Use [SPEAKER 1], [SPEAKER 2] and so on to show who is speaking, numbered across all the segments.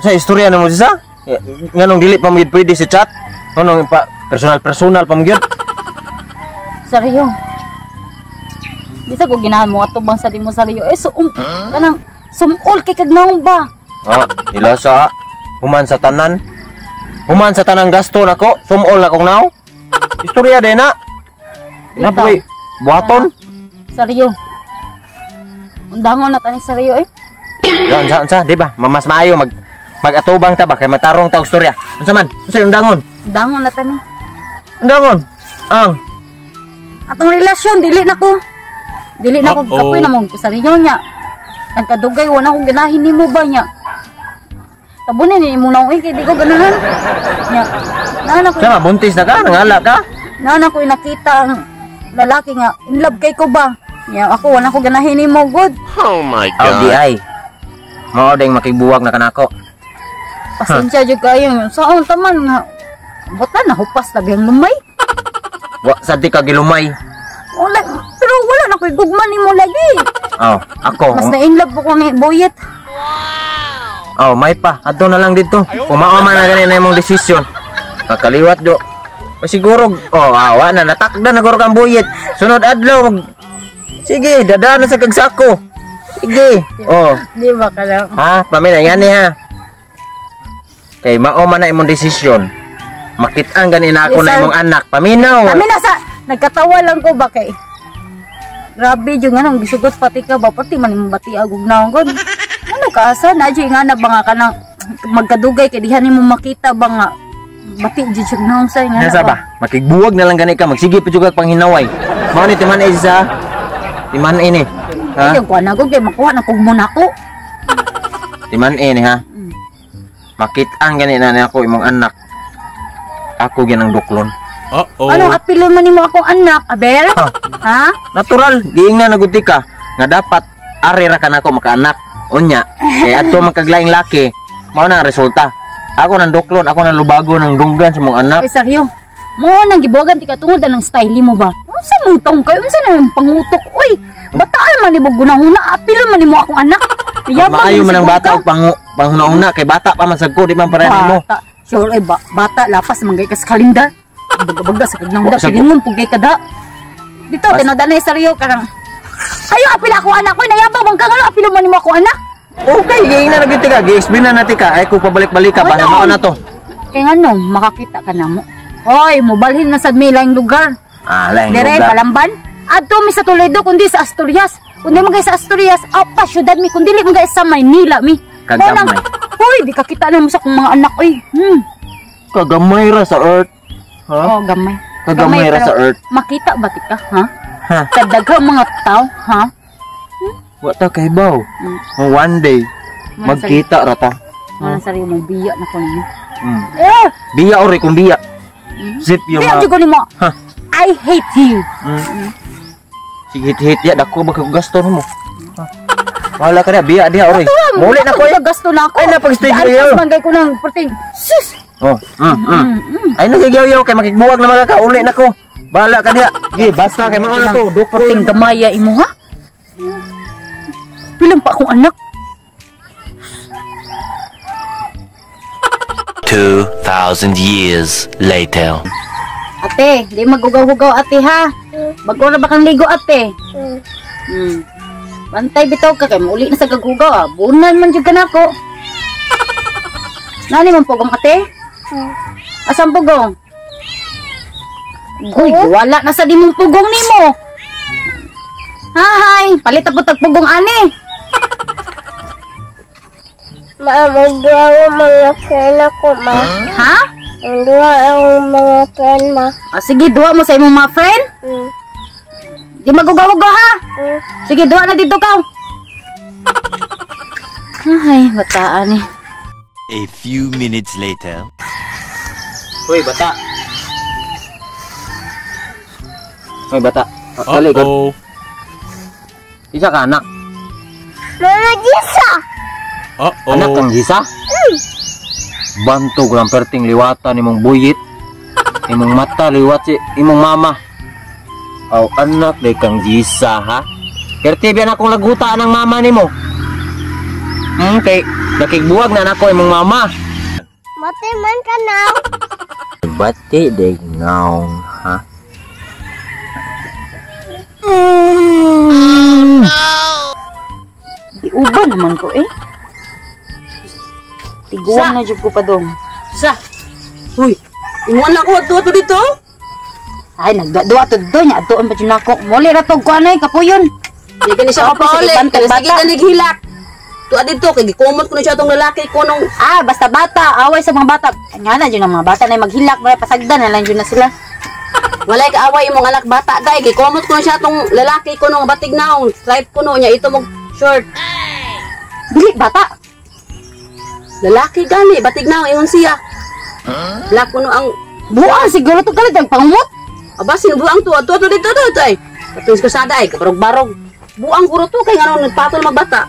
[SPEAKER 1] Sa istorya na mo siya? Nganong dili pa mo gyud pwede si chat? Nganong pa personal personal pa mo gyud?
[SPEAKER 2] Seryo. Di sa ko ginahan mo atubang sa di mo saryo. Eh so kanang sumol kay kag naong ba?
[SPEAKER 1] Oh, ila sa human sa tanan. Human sa tanang gasto nako, sumol akong naw. Istorya din na. Napoy buhaton.
[SPEAKER 2] Seryo. Undangon na tani saryo eh.
[SPEAKER 1] Yan sa unsa, di ba? Mas maayo mag magatubang ta ba kay matarong ta og istorya. Unsa man? Unsa yung dangon?
[SPEAKER 2] Undangon na tani.
[SPEAKER 1] Undangon. Ang
[SPEAKER 2] atong relasyon dili na ko. Dili na ko
[SPEAKER 3] Uh-oh.
[SPEAKER 2] kapoy na mo saryo niya. Nagkadugay wala akong ganahin nimo ba niya. Tabunin ni mo na kay di ko ganahan. Nya. Nana ko.
[SPEAKER 1] Sama buntis na ka, nangala ka?
[SPEAKER 2] Nana ko nakita ang lalaki nga in love kay ko ba. Nya ako wala ko ganahin nimo good.
[SPEAKER 3] Oh my
[SPEAKER 1] Aw di ay. Mao ding makibuwag na kanako.
[SPEAKER 2] Pasensya jud kayo. Saon ta man nga buta na hupas na biyang lumay.
[SPEAKER 1] Wa sad di ka gilumay.
[SPEAKER 2] Wala, pero wala na ko'y gugma nimo lagi.
[SPEAKER 1] Aw, ako.
[SPEAKER 2] Mas na in love ko ni Boyet.
[SPEAKER 1] Aw, may pa. Adto na lang dito. Kung mao man na gani na imong desisyon. Kakaliwat do. O siguro, oh, awa na natakda na guro kang Boyet. Sunod adlaw mag sige, dada na sa kagsako. Sige. Oh.
[SPEAKER 2] Di ba ka lang?
[SPEAKER 1] Ha, pamina yan ha. Kay mao man na imong desisyon. Makit-ang gani na ako
[SPEAKER 2] Yes,
[SPEAKER 1] na
[SPEAKER 2] sir.
[SPEAKER 1] imong anak. Paminaw.
[SPEAKER 2] Kami na sa nagkatawa lang ko ba kay. Grabe jud nga nang gisugot pati ka ba pati man imong bati agog naon gud. Ano ka asa na jud nga na ba nga kanang magkadugay kay diha nimo makita ba nga bati jud siya naon sa nga.
[SPEAKER 1] Nasa ba? Makigbuwag na lang gani ka, magsige pa jud kag panghinaway. Mao ni timan ay sa timan ini. Ha?
[SPEAKER 2] Ay, kuha na ko kay makuha na kog mo nako.
[SPEAKER 1] Timan ini ha. Makit-ang gani na ako imong anak. Ako gyud ang duklon.
[SPEAKER 3] Uh-oh.
[SPEAKER 2] Anong apilo man nimo akong anak, Abel?
[SPEAKER 1] Ha?
[SPEAKER 2] Ha?
[SPEAKER 1] Natural, giingnan na gud ka nga dapat ari ra ka nako makaanak. Unya, kay adto man kaglaing laki, mao na ang resulta. Ako nang duklon, ako nang lubago ng dunggan sa mong anak.
[SPEAKER 2] Ay, seryo. Mo nang gibuwagan ti ka tungod ng style mo ba? Unsa mong taong kayo? Unsa na yung pangutok? Uy, bataan man nimo gunahuna, apilo man nimo akong anak. Yabang
[SPEAKER 1] Maayo man ang
[SPEAKER 2] siguro
[SPEAKER 1] bata
[SPEAKER 2] ka.
[SPEAKER 1] og panghuna-huna kay bata pa man sad ko, di man pareha nimo.
[SPEAKER 2] Bata. Sure, ay, bata lapas manggay ka sa kalendar. Baga-baga sa kag nang
[SPEAKER 1] Sa-
[SPEAKER 2] pilingon pugay ka da. Dito tinoda na seryo karang. Ayo apila ako anak ko, nayabang man ka ngano apilo man nimo ako anak.
[SPEAKER 1] Okay, giingnan na gyud ka, gi-explain na nati ka. Ay kung pabalik-balik ka, basta
[SPEAKER 2] Ano?
[SPEAKER 1] mao na to.
[SPEAKER 2] Kay ngano makakita ka na mo. Hoy, mobalhin na sad may laing lugar.
[SPEAKER 1] Ah, laing
[SPEAKER 2] Dire
[SPEAKER 1] lugar.
[SPEAKER 2] Palamban. Adto mi sa Toledo kundi sa Asturias. Kundi man sa Asturias, aw pa syudad mi kundi man sa Maynila mi.
[SPEAKER 1] Kagamay.
[SPEAKER 2] Mo nang- Hoy, di ka kita na mo sa kong mga anak oy.
[SPEAKER 1] Kagamay ra sa earth. Ha?
[SPEAKER 2] Oh, gamay.
[SPEAKER 1] Kagamay ra
[SPEAKER 2] pero
[SPEAKER 1] sa earth.
[SPEAKER 2] Makita ba ti ka, ha?
[SPEAKER 1] Ha?
[SPEAKER 2] Kadaghang mga tao, ha?
[SPEAKER 1] Wa ta kay baw. One day magkita ra ta.
[SPEAKER 2] Wala sarili mo biya na ko ninyo. Eh,
[SPEAKER 1] Biya ori kung biya. Zip yung
[SPEAKER 2] biya
[SPEAKER 1] mga
[SPEAKER 2] jud ko nimo.
[SPEAKER 1] Ha?
[SPEAKER 2] I hate you.
[SPEAKER 1] Sige hit-hit ya dako ba kag gasto nimo. Wala ka na biya diha ori. Muli na ko eh.
[SPEAKER 2] Gasto na ako.
[SPEAKER 1] Ay, napag-stage
[SPEAKER 2] Daan
[SPEAKER 1] yaw.
[SPEAKER 2] pas ko ng perting. Sus.
[SPEAKER 1] Oh. Ay nagigyaw kay makigbuwag na mga ka uli na ko. Bahala ka diha. Gi basta kay mao na to. Dukol.
[SPEAKER 2] Perting gamaya imo ha. Pilang pa akong anak.
[SPEAKER 3] 2,000 years later.
[SPEAKER 2] Ate, di magugaw-hugaw ate ha. Bago na ba kang ligo ate? Bantay bitaw ka kay mauli na sa gaghugaw ah. Bunan man jud ka nako. Nani man pugong ate? Asang pugong? Uy, wala na sa dimong pugong nimo. Hahay, palit po tag pugong ani.
[SPEAKER 4] Ma, magduha ang mga friend ako, ma.
[SPEAKER 2] Ha?
[SPEAKER 4] Magduha ang mga friend, ma.
[SPEAKER 2] Ah, sige, duha mo sa imong mga friend. Di magugaw-hugaw ha. Sige, duha na dito ka. Ay, bataan eh.
[SPEAKER 3] A few minutes later.
[SPEAKER 1] Uy, bata. Uy, bata. Dali ka.
[SPEAKER 3] Uh-oh.
[SPEAKER 1] Isa ka anak.
[SPEAKER 4] Mama Jisa!
[SPEAKER 3] Uh-oh.
[SPEAKER 1] Anak kang Jisa? Bantog lang perting liwatan imong buyit. Imong mata liwat si imong mama. Aw anak day kang Jisa ha. Perti biyan akong laguta ng mama nimo. Kay Nakigbuwag na nako imong mama.
[SPEAKER 4] Bati man ka na.
[SPEAKER 1] Bati de ngaong ha.
[SPEAKER 2] Giuban naman ko eh. Tiguan na jud ko pa dong.
[SPEAKER 5] Sa. Uy, imuan na ko adto dito.
[SPEAKER 2] Ay, nagduwa to do nya atuon pa jud nako. Muli ra tog kuanay kapuyon.
[SPEAKER 5] Di gani siya
[SPEAKER 2] Ako pa sa
[SPEAKER 5] pauli.
[SPEAKER 2] ibantag
[SPEAKER 5] Sige
[SPEAKER 2] bata.
[SPEAKER 5] gani hilak. Tuwa dito kay gikumot ko na siya atong lalaki ko nung
[SPEAKER 2] Ah, basta bata, away sa mga bata. Nga na jud ang mga bata na maghilak, wala pasagdan na lang jud na sila.
[SPEAKER 5] walay kaaway imong anak bata dai gikumot ko na siya atong lalaki ko nung batig naong stripe ko no nya ito mong short.
[SPEAKER 2] Dili bata.
[SPEAKER 5] Lalaki gani batig naong ingon siya. Black ko no ang
[SPEAKER 2] Buang siguro to kalit ang pangumot.
[SPEAKER 5] aba sinubuang tuwa tuwa dito to ay. Katong sa ay kabarog-barog. Buang guro to kay ngano nagpatol magbata.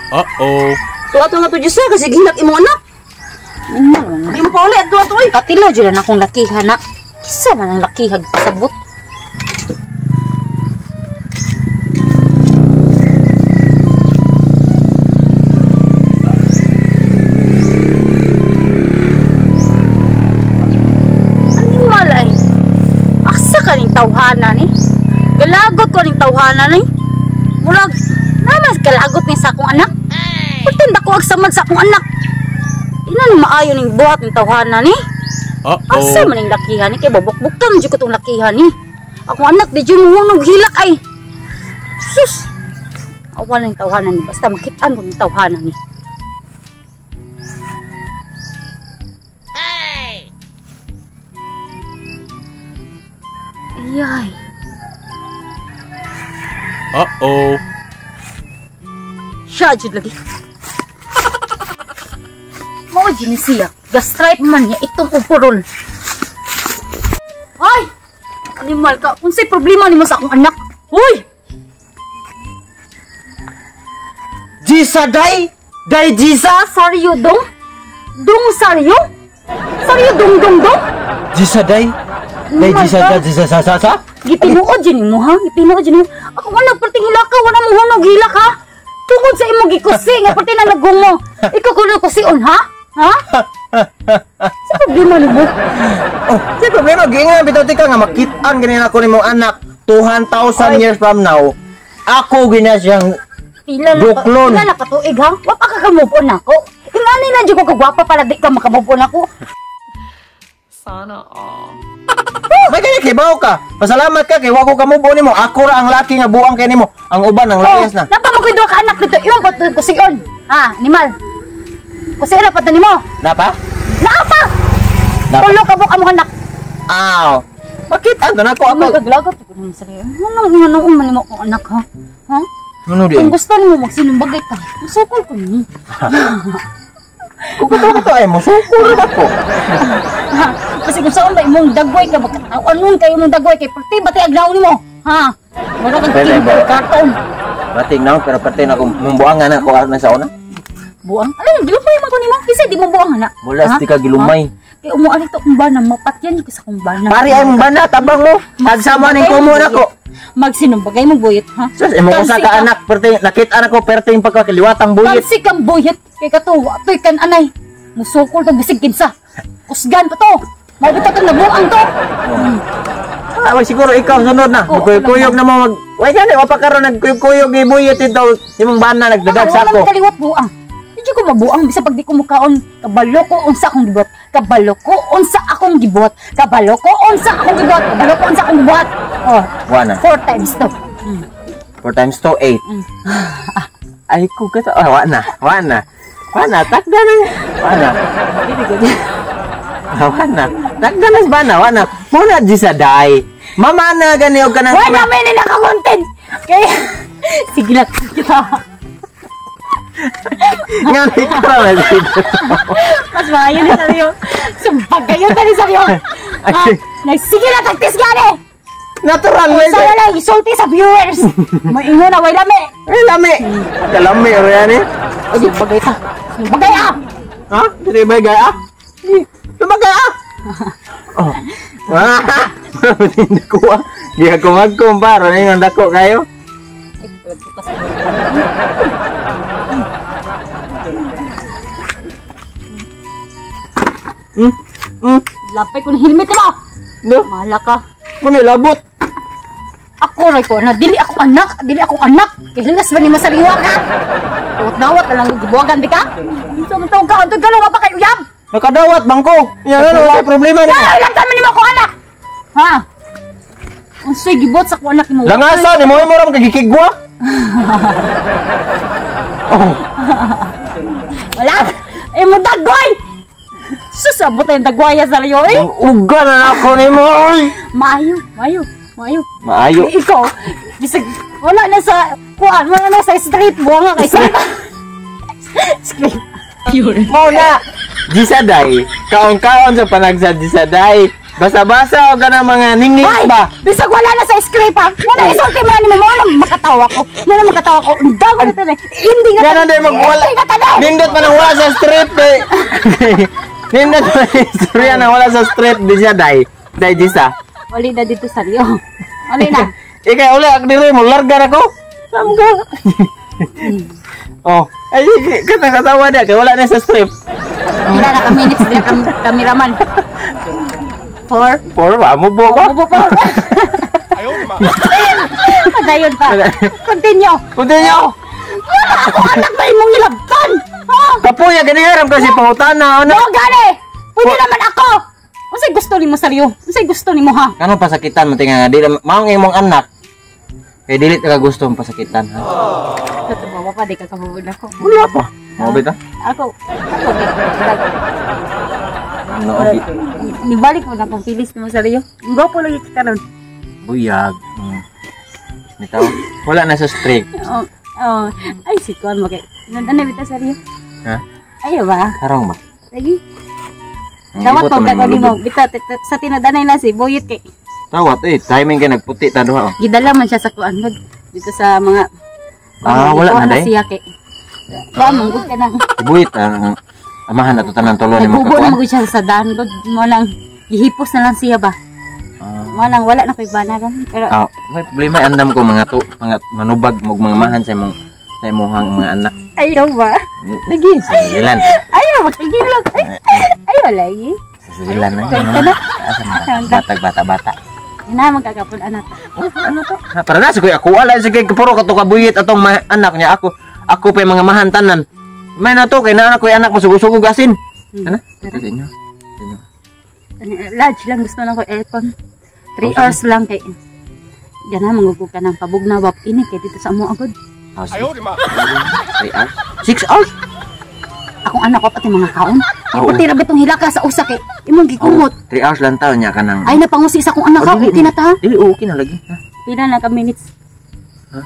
[SPEAKER 3] Uh-oh.
[SPEAKER 5] Tuwa to nga to Diyos kasi gihilak imong anak. Di mo pauli adto to oy.
[SPEAKER 2] Katilo jud na akong lakihan na. Kisa man ang lakihag pasabot. Animal ay. Asa ka ning tawhana ni? Galagot ko ning tawhana ni. Murag namas galagot ni sa akong anak. Pagtanda ko ag samad sa akong anak. Ina na maayo ning buhat ning tawhana ni. Asa
[SPEAKER 3] Uh-oh.
[SPEAKER 2] man ning lakihan ni kay babukbuktan jud ko tong lakihan ni. Akong anak di jud mo hilak ay. Sus. Awan ning tawhana ni basta makit-an ko ning tawhana ni. Ayay.
[SPEAKER 3] Uh-oh.
[SPEAKER 2] Siya jud lagi. Mao jud ni siya. Gastripe man niya itong upurol. Ay! Animal ka. Unsay problema nimo sa akong anak? Hoy!
[SPEAKER 1] Jisa day! Day Jisa!
[SPEAKER 2] Saryo dong? Dong saryo? Saryo dong dong dong?
[SPEAKER 1] Jisa day! Day
[SPEAKER 2] Animal
[SPEAKER 1] Jisa
[SPEAKER 2] ka.
[SPEAKER 1] da Jisa sa sa sa?
[SPEAKER 2] Gitinuod jud nimo ha? Gitinuod jud nimo. Akong anak perting hilak ka, wala mo hunog hilak ha? Tungod sa imong gikusi nga perting na nagumo. Ikaw kuno kusion ha? Ha? Sa problema nimo?
[SPEAKER 1] Oh, si problema giingon bitaw tika nga makit-an ganin ako nimong anak 200,000 years from now. Ako gina siyang
[SPEAKER 2] Pila na
[SPEAKER 1] Buklon.
[SPEAKER 2] pila na katuig ha? Wa pa ka ka-move on ako. Ingani na jud ko kagwapa para di ka maka-move on ako.
[SPEAKER 6] Sana all.
[SPEAKER 1] May gani kibaw ka. Pasalamat ka kay wa ko ka move on nimo. Ako ra ang laki nga buang kay nimo. Ang uban ang layas na.
[SPEAKER 2] Napa mo koy duha ka anak dito. Imong pa kusion. Ha, animal. Kusion na pa to nimo.
[SPEAKER 1] Napa?
[SPEAKER 2] Naa pa.
[SPEAKER 1] Napa?
[SPEAKER 2] Tulo ka buk among anak.
[SPEAKER 1] Aw. Makit-an to nako
[SPEAKER 2] Ako
[SPEAKER 1] ako.
[SPEAKER 2] kaglagot ko nimo sa iyo. Ano man nimo akong anak ha? Ha?
[SPEAKER 1] Ano di?
[SPEAKER 2] Kung gusto nimo magsinumbagay ka, musukol ko nimo.
[SPEAKER 1] Kung kato kato ay mo sukol ra ko.
[SPEAKER 2] Ha? Kasi kung saan ba imong dagway ka magkatawon kayo imong dagway kay perti bati aglaw nimo. Ha? Wala kang
[SPEAKER 1] Pwede ba?
[SPEAKER 2] kimple karton.
[SPEAKER 1] Bating na pero parte na akong mumbuangan ako aron sa una.
[SPEAKER 2] Buang? Alam, gilumay man ko nimo. Kasi di mo buang ana.
[SPEAKER 1] Mulas
[SPEAKER 2] Ha?
[SPEAKER 1] di ka gilumay.
[SPEAKER 2] Ha? Kay umuan ito kung bana, mapatyan ko sa kung bana.
[SPEAKER 1] Pari ay mong bana tabang mo. Pagsama ning kumo nako.
[SPEAKER 2] Magsinumbagay mo buyot, ha?
[SPEAKER 1] Sus, imo ko sa ka anak perte nakit-an ako perte yung pagkakaliwatang buyit.
[SPEAKER 2] Kansi kang buyot. Kay katuwa, atoy kan anay. Musukol to bisig kinsa. Kusgan pa to. Mabita kang nabuang to.
[SPEAKER 1] Ah, wag siguro ikaw sunod na.
[SPEAKER 2] Oo,
[SPEAKER 1] Magkuyog na mo mag. Way gani wa pa karon nagkuyog ibuyot ito. Imong bana nagdadag
[SPEAKER 2] Wala
[SPEAKER 1] sako.
[SPEAKER 2] man kaliwat buang. Hindi ko mabuang bisa pag di ko mukaon. Kabalo ko unsa akong gibuhat. Kabalo ko unsa akong gibuhat. Kabalo ko unsa akong gibuhat. Kabalo ko unsa akong gibuhat. Oh,
[SPEAKER 1] Wa na.
[SPEAKER 2] 4 times to.
[SPEAKER 1] 4 times 2 8. Ay ko ka to. Ah, wa na. Wa na. Wa na takda na. Wa na. Ah, wa na. Takda na sa bana, wa na. Mo na di sa day. Mama na gani og kanang
[SPEAKER 2] Wala may ni naka-content. Kaya sige lang kita.
[SPEAKER 1] Nga ni ka na dito.
[SPEAKER 2] Mas maayo ni sabiyo. Sumbag kayo tani sabiyo. Ah, sige na tagtis gani.
[SPEAKER 1] Natural na
[SPEAKER 2] Sana lang isulti sa viewers. Maingon na way lami.
[SPEAKER 1] Eh lami. Kalami ro yan eh.
[SPEAKER 2] Sumbagay ta. Sumbagay ah.
[SPEAKER 1] Ha? Dili ba gay ah? Lumagay ah. Oh. Ah. Hindi ko ah. Di ako magkumpara na yung dako kayo. Hmm? Hmm?
[SPEAKER 2] Lapay ko ng helmet mo.
[SPEAKER 1] No?
[SPEAKER 2] Mahala ka.
[SPEAKER 1] Muna labot.
[SPEAKER 2] Ako ray ko na dili ako anak, dili ako anak. Kay hilas ba ni masaliwa ka? Dawat-dawat na lang gibuwagan di ka? Unsa man tawag ka? Antod ka pa kay uyab.
[SPEAKER 1] Nakadawat bangko. Yan ano, wala problema ni.
[SPEAKER 2] Ay, lang man nimo ako anak. Ha? Unsay gibot sa ko anak nimo?
[SPEAKER 1] Langasa ni mo mo ra kagikigwa. Oh,
[SPEAKER 2] Wala. Eh mo dagway. Sus, abot tayong dagwaya sa layo eh.
[SPEAKER 1] ang uga na nako nimo oy.
[SPEAKER 2] Maayo, maayo, maayo.
[SPEAKER 1] Maayo.
[SPEAKER 2] Eh, ikaw, bisag wala na sa kuan, wala na sa street buwanga kay sa street.
[SPEAKER 1] Mao na. Gisaday. Kaon-kaon sa panagsad gisaday. Basa-basa og kanang mga ningning
[SPEAKER 2] Ay,
[SPEAKER 1] ba.
[SPEAKER 2] bisag wala na sa script ha. Wala isulti mo na nimo, mo na makatawa ko. Mo na makatawa ko. Ang dago na tanan. Hindi nga
[SPEAKER 1] Gana day magwala.
[SPEAKER 2] Hindi nga tanan.
[SPEAKER 1] Nindot man ang wala sa street eh. Nindot man ang istorya na wala sa street di siya day. Day di sa.
[SPEAKER 2] Wali na dito sa Rio. Wali na.
[SPEAKER 1] Ikay uli ak diri mo larga na ko. Sam ka. Oh, ay kana katawa dia kay wala na sa strip.
[SPEAKER 2] Pila na ka minutes na kameraman. 4.
[SPEAKER 1] Por ba mo bo ko?
[SPEAKER 2] Opo po. Padayon pa. Continue.
[SPEAKER 1] Continue.
[SPEAKER 2] Wala ako anak ba imong nilabtan? Ha?
[SPEAKER 1] Kapuya gani haram kasi pangutana ano.
[SPEAKER 2] No, gani. Pwede naman ako. Unsay gusto nimo sa Rio? Unsay gusto nimo ha?
[SPEAKER 1] Kano pasakitan mo tinga nga dili maong imong anak. Kay dili ta ka gusto ang pasakitan ha.
[SPEAKER 2] Katubawa pa di ka kabubod ako.
[SPEAKER 1] Wala pa. Mao bita?
[SPEAKER 2] Ako. Ako.
[SPEAKER 1] No,
[SPEAKER 2] Nibalik mo na akong pilis nimo sa Rio. Ang gwapo lagi ka karon.
[SPEAKER 1] buyag. Bitaw. Wala na sa streak.
[SPEAKER 2] Oh, oh. Ay si kuan mo kay. Ano bita sa Rio?
[SPEAKER 1] Ha?
[SPEAKER 2] Ayo ba?
[SPEAKER 1] Karong ba?
[SPEAKER 2] Lagi.
[SPEAKER 1] Ang
[SPEAKER 2] Dawat
[SPEAKER 1] ibot
[SPEAKER 2] mo
[SPEAKER 1] naman
[SPEAKER 2] ka nimo.
[SPEAKER 1] malubog.
[SPEAKER 2] Bita sa tinadanay na si Boyet kay.
[SPEAKER 1] Tawat eh, timing kay nagputi ta duha. Oh.
[SPEAKER 2] Gidala man siya sa kuan gud dito sa mga
[SPEAKER 1] Ah, wala
[SPEAKER 2] Kuan
[SPEAKER 1] na day.
[SPEAKER 2] siya kay. Wa manggod ka nang.
[SPEAKER 1] Buhit ang amahan na to tanan tulo ni mo
[SPEAKER 2] Nagbubo na
[SPEAKER 1] kakuan.
[SPEAKER 2] magud siya sa daan gud mo lang gihipos na lang siya ba.
[SPEAKER 1] Ah.
[SPEAKER 2] Mo lang wala na koy bana ron. Pero
[SPEAKER 1] Ah, may problema andam ko mga to, mga manubag mo mga mahan sa imong sa imuhang mga anak.
[SPEAKER 2] ayaw ba?
[SPEAKER 1] Lagi sa silan.
[SPEAKER 2] Ayaw makigilog. Ayaw lagi.
[SPEAKER 1] Sa silan na.
[SPEAKER 2] Kwento na.
[SPEAKER 1] Asa man? Batag bata bata.
[SPEAKER 2] Ina magkagapon anak.
[SPEAKER 1] Ano to? Ha, para na sa kuya ako wala sige puro ka to kabuyit atong anak niya ako. Ako pa yung mga mahan tanan. May na to kay naa ko anak mo sugo-sugo gasin. Ano? Ito sa inyo. Sa inyo.
[SPEAKER 2] Large lang gusto lang ko aircon. 3 hours lang kay. Gana mangugo ka ng pabugna ba ini kay dito sa amo agad.
[SPEAKER 1] Ayaw, di ma. 3 hours? 6 hours?
[SPEAKER 2] Akong anak ko pati mga kaon.
[SPEAKER 1] Oo.
[SPEAKER 2] Pati ra bitong hilaka sa usa kay imong gikumot.
[SPEAKER 1] 3 hours lang taon niya ka nang...
[SPEAKER 2] Ay napangusi sa akong anak ko,
[SPEAKER 1] Oh, dili.
[SPEAKER 2] okay na ta.
[SPEAKER 1] Dili, okay na lagi. Ha?
[SPEAKER 2] Pila na ka minutes.
[SPEAKER 1] Ha?